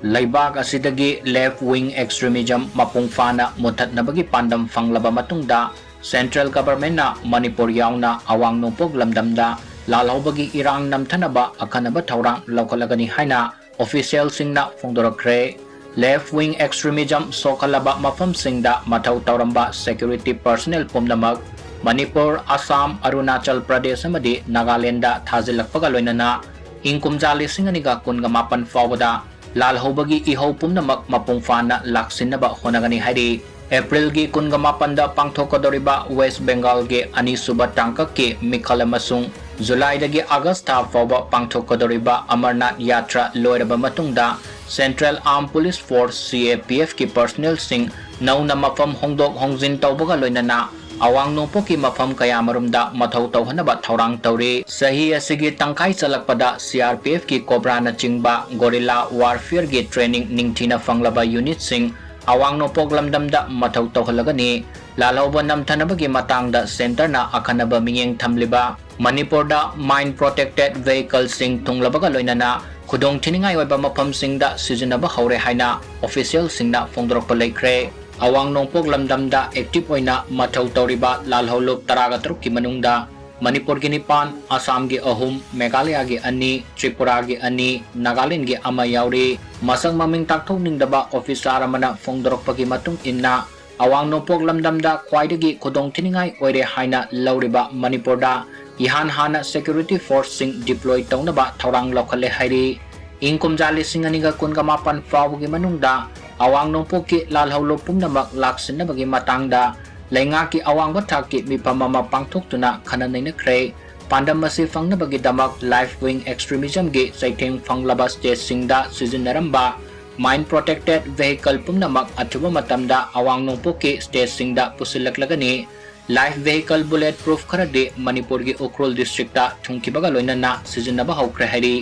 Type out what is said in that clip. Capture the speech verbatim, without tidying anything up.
ꯂꯩꯕꯥꯛ ꯑꯁꯤꯗꯒꯤ left wing extremism ꯃꯄꯨꯡ ꯐꯥꯅ ꯃꯨꯠꯊꯠꯅꯕꯒꯤ ꯄꯥꯟꯗꯝ ꯐꯪꯂꯕ ꯃꯇꯨꯡꯗ, central governmentꯅ ꯃꯅꯤꯄꯨꯔ ꯌꯥꯎꯅ ꯑꯋꯥꯡ ꯅꯣꯡꯄꯣꯛ ꯂꯝꯗꯝꯗ ꯂꯥꯜꯍꯧꯕꯒꯤ ꯏꯔꯥꯡ ꯅꯝꯊꯅꯕ ꯑꯈꯟꯅꯕ ꯊꯧꯔꯥꯡ ꯂꯧꯈꯠꯂꯒꯅꯤ ꯍꯥꯏꯅ officialꯁꯤꯡꯅ ꯐꯣꯡꯗꯣꯔꯛꯈ꯭ꯔꯦ꯫ Left wing extremism ꯁꯣꯛꯍꯜꯂꯕ ꯃꯐꯝꯁꯤꯡꯗ ꯃꯊꯧ ꯇꯧꯔꯝꯕ security personnel ꯄꯨꯝꯅꯃꯛ ꯃꯅꯤꯄꯨꯔ, ꯑꯁꯥꯝ, ꯑꯔꯨꯅꯥꯆꯜ ꯄ꯭ꯔꯗꯦꯁ ꯑꯃꯗꯤ ꯅꯥꯒꯥꯂꯦꯟꯗ ꯊꯥꯖꯤꯜꯂꯛꯄꯒ ꯂꯣꯏꯅꯅ ꯏꯪ ꯀꯨꯝꯖꯥ ꯂꯤꯁꯤꯡ ꯑꯅꯤꯒ ꯀꯨꯟꯒ ꯃꯥꯄꯟ ꯐꯥꯎꯕꯗ ꯂꯥꯜꯍꯧꯕꯒꯤ ꯏꯍꯧ ꯄꯨꯝꯅꯃꯛ ꯃꯄꯨꯡ ꯐꯥꯅ ꯂꯥꯛꯁꯤꯟꯅꯕ ꯍꯣꯠꯅꯒꯅꯤ ꯍꯥꯏꯔꯤ꯫ ꯑꯦꯄ꯭ꯔꯤꯜꯒꯤ ꯀꯨꯟꯒ ꯃꯥꯄꯟꯗ ꯄꯥꯡꯊꯣꯛꯀꯗꯧꯔꯤꯕ ꯋꯦꯁ ꯕꯦꯡꯒꯥꯜꯒꯤ ꯑꯅꯤꯁꯨꯕ ꯇꯥꯡꯀꯛꯀꯤ ꯃꯤꯈꯜ ꯑꯃꯁꯨꯡ ꯖꯨꯂꯥꯏꯗꯒꯤ ꯑꯥꯒꯁ ꯊꯥ ꯐꯥꯎꯕ ꯄꯥꯡꯊꯣꯛꯀꯗꯧꯔꯤꯕ ꯑꯃꯔꯅꯥꯊ ꯌꯥꯇ꯭ꯔꯥ ꯂꯣꯏꯔꯕ ꯃꯇꯨꯡꯗ, Central Armed Police Force, C A P Fꯀꯤ personnelꯁꯤꯡ ꯅꯧꯅ ꯃꯐꯝ ꯍꯣꯡꯗꯣꯛ ꯍꯣꯡꯖꯤꯟ ꯇꯧꯕꯒ ꯂꯣꯏꯅꯅ ꯑꯋꯥꯡ ꯅꯣꯡꯄꯣꯛꯀꯤ ꯃꯐꯝ ꯀꯌꯥꯃꯔꯨꯝꯗ ꯃꯊꯧ ꯇꯧꯍꯟꯅꯕ ꯊꯧꯔꯥꯡ ꯇꯧꯔꯤ꯫ ꯆꯍꯤ ꯑꯁꯤꯒꯤ ꯇꯪꯈꯥꯏ ꯆꯜꯂꯛꯄꯗ C R P Fꯀꯤ COBRAꯅꯆꯤꯡꯕ guerrilla warfareꯒꯤ training ꯅꯤꯡꯊꯤꯅ ꯐꯪꯂꯕ unitꯁꯤꯡ ꯑꯋꯥꯡ ꯅꯣꯡꯄꯣꯛ ꯂꯝꯗꯝꯗ ꯃꯊꯧ ꯇꯧꯍꯜꯂꯒꯅꯤ꯫ ꯂꯥꯜꯍꯧꯕ ꯅꯝꯊꯅꯕꯒꯤ ꯃꯇꯥꯡꯗ centreꯅ ꯑꯈꯟꯅꯕ ꯃꯤꯠꯌꯦꯡ ꯊꯝꯂꯤꯕ ꯃꯅꯤꯄꯨꯔꯗ mine protected vehicleꯁꯤꯡ ꯊꯨꯡꯂꯕꯒ ꯂꯣꯏꯅꯅ ꯈꯨꯗꯣꯡꯊꯤꯅꯤꯡꯉꯥꯏ ꯑꯣꯏꯕ ꯃꯐꯝꯁꯤꯡꯗ ꯁꯤꯖꯤꯟꯅꯕ ꯍꯧꯔꯦ ꯍꯥꯏꯅ officialꯁꯤꯡꯅ ꯐꯣꯡꯗꯣꯔꯛꯄ ꯂꯩꯈ꯭ꯔꯦ꯫ ꯑꯋꯥꯡ ꯅꯣꯡꯄꯣꯛ ꯂꯝꯗꯝꯗ active ꯑꯣꯏꯅ ꯃꯊꯧ ꯇꯧꯔꯤꯕ ꯂꯥꯜꯍꯧꯂꯨꯞ ꯇꯔꯥꯒ ꯇꯔꯨꯛꯀꯤ ꯃꯅꯨꯡꯗ ꯃꯅꯤꯄꯨꯔꯒꯤ ꯅꯤꯄꯥꯟ, ꯑꯁꯥꯝꯒꯤ ꯑꯍꯨꯝ, ꯃꯦꯘꯥꯂꯌꯥꯒꯤ ꯑꯅꯤ, ꯇ꯭ꯔꯤꯄꯨꯔꯥꯒꯤ ꯑꯅꯤ, ꯅꯥꯒꯥꯂꯦꯟꯒꯤ ꯑꯃ ꯌꯥꯎꯔꯤ꯫ ꯃꯁꯛ ꯃꯃꯤꯡ ꯇꯥꯛꯊꯣꯛꯅꯤꯡꯗꯕ officer ꯑꯃꯅ ꯐꯣꯡꯗꯣꯔꯛꯄꯒꯤ ꯃꯇꯨꯡ ꯏꯟꯅ, ꯑꯋꯥꯡ ꯅꯣꯡꯄꯣꯛ ꯂꯝꯗꯝꯗ ꯈ꯭ꯋꯥꯏꯗꯒꯤ ꯈꯨꯗꯣꯡꯊꯤꯅꯤꯡꯉꯥꯏ ꯑꯣꯏꯔꯦ ꯍꯥꯏꯅ ꯂꯧꯔꯤꯕ ꯃꯅꯤꯄꯨꯔꯗ ꯏꯍꯥꯟ ꯍꯥꯟꯅ security forceꯁꯤꯡ deploy ꯇꯧꯅꯕ ꯊꯧꯔꯥꯡ ꯂꯧꯈꯠꯂꯦ ꯍꯥꯏꯔꯤ꯫ ꯏꯪ ꯀꯨꯝꯖꯥ ꯂꯤꯁꯤꯡ ꯑꯅꯤꯒ ꯀꯨꯟꯒ ꯃꯥꯄꯟ ꯐꯥꯎꯕꯒꯤ ꯃꯅꯨꯡꯗ ꯑꯋꯥꯡ ꯅꯣꯡꯄꯣꯛꯀꯤ ꯂꯥꯜꯍꯧꯂꯨꯞ ꯄꯨꯝꯅꯃꯛ ꯂꯥꯛꯁꯤꯟꯅꯕꯒꯤ ꯃꯇꯥꯡꯗ ꯂꯩꯉꯥꯛꯀꯤ ꯑꯋꯥꯡꯕ ꯊꯥꯛꯀꯤ ꯃꯤꯐꯝ ꯑꯃ ꯄꯥꯡꯊꯣꯛꯇꯨꯅ ꯈꯟꯅ ꯅꯩꯅꯈ꯭ꯔꯦ꯫ ꯄꯥꯟꯗꯝ ꯑꯁꯤ ꯐꯪꯅꯕꯒꯤꯗꯃꯛ left wing extremismꯒꯤ ꯆꯩꯊꯦꯡ ꯐꯪꯂꯕ stateꯁꯤꯡꯗ ꯁꯤꯖꯤꯟꯅꯔꯝꯕ mine protected vehicle ꯄꯨꯝꯅꯃꯛ ꯑꯊꯨꯕ ꯃꯇꯝꯗ ꯑꯋꯥꯡ ꯅꯣꯡꯄꯣꯛꯀꯤ stateꯁꯤꯡꯗ ꯄꯨꯁꯤꯜꯂꯛꯂꯒꯅꯤ꯫ Live vehicle bullet proof ꯈꯔꯗꯤ ꯃꯅꯤꯄꯨꯔꯒꯤ ꯎꯈ꯭ꯔꯨꯜ districtꯇ ꯊꯨꯡꯈꯤꯕꯒ ꯂꯣꯏꯅꯅ ꯁꯤꯖꯤꯟꯅꯕ ꯍꯧꯈ꯭ꯔꯦ ꯍꯥꯏꯔꯤ꯫